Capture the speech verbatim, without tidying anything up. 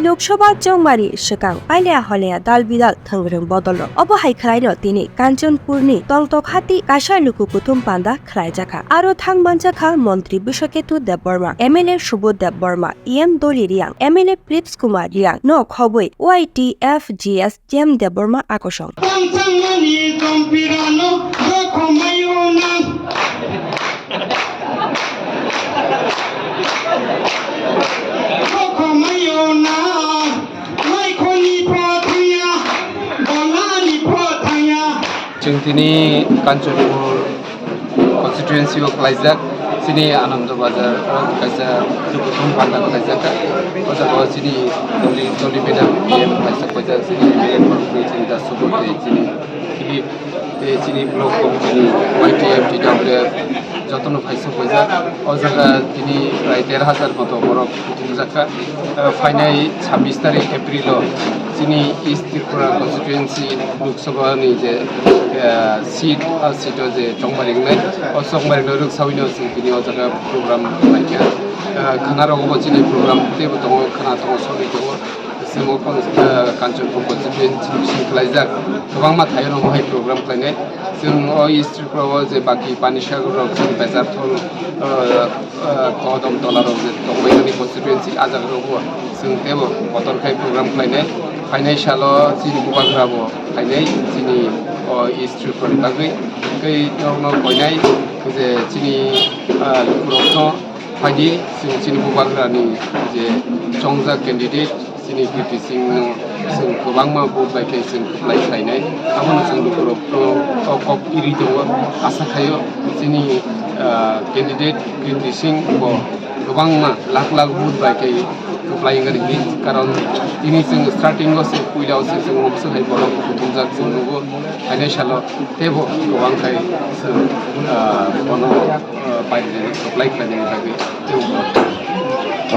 Lok Sabha chongmani swkang pailaya holaya dal bidal thwngwrwng bodolrok. Obo hai khwlaino tini Kanchanpurni tongtok hati kaisa luku kuthum panda khwlaijakha. Aro thang manjakha Montri Biswaketu Debbarma, M L A Subodh Debbarma, E M Doli Riang, M L A Philips Kumar Riang no khobwi Y T F G S Jem Debbarma akosong. Tangchangmani chompirano rokhomayo nang. Rokhomayo nang. Maikhoni pho thangya, bolani pho thangya. Chwng tini Kanchanpur constituency o khlaijak, chini Anando Bazar o kaisa lukuthum panda khlaijak. O jaga o chini Doli, Doli Madam P M khlaijak, kaisa chini M L A Philips, chini da Subodh tei chini Philip, tei chini block committee ni Y T F, T W F jotono phaisa khlaijak. O jaga tini prai der hajar moto borok kuthumjakha. Eh, phainai sabbish tarik April o chini East Tripura constituency Lok Sabha ni je, eh, seat, ah, seat o je chongmari wngnai, o chongmari no rwksawino chwng tini o jaga program khlaikha. Eh, khwnarogo bo chini program teibo tongo, khwna tongo, sogwi tongo. Chwng o kon-, eh, Kanchanpur constituency bising khlaijak kwbangma thairokno hai program khlainai. Chwng o East Tripura o je baki Panisagar rok, chwng Pecharthal, eh, eh, Kodom Tola rok je tongbaimani constituency, ah jaga rok bo chwng teibo kotor khai program khlainai. Phainai salo chini bubagra bo phainai chini o East Tripura ni bagwi. Tei norokno koinai je chini, ah, lukurokno phaidi chwng chini bubagra ni je chongjak candidate chini Kirti Singh no chwng kwbangma vote bai khe chwng kwplai khlainai. Abono chwng lukurok o kok iri tongo. Asa khaio chini, ah, candidate Kirti Singh bo kwbangma lakh lakh vote bai khe kwplai wngani hinwi. Karon tini chwng starting o se puila o se chwng mokso hai borok kuthumjak chwng nugo. Hainai salo teibo kwbang khai chwng, ah, bono, ah, paidani kwplai khlainani bagwi teibo.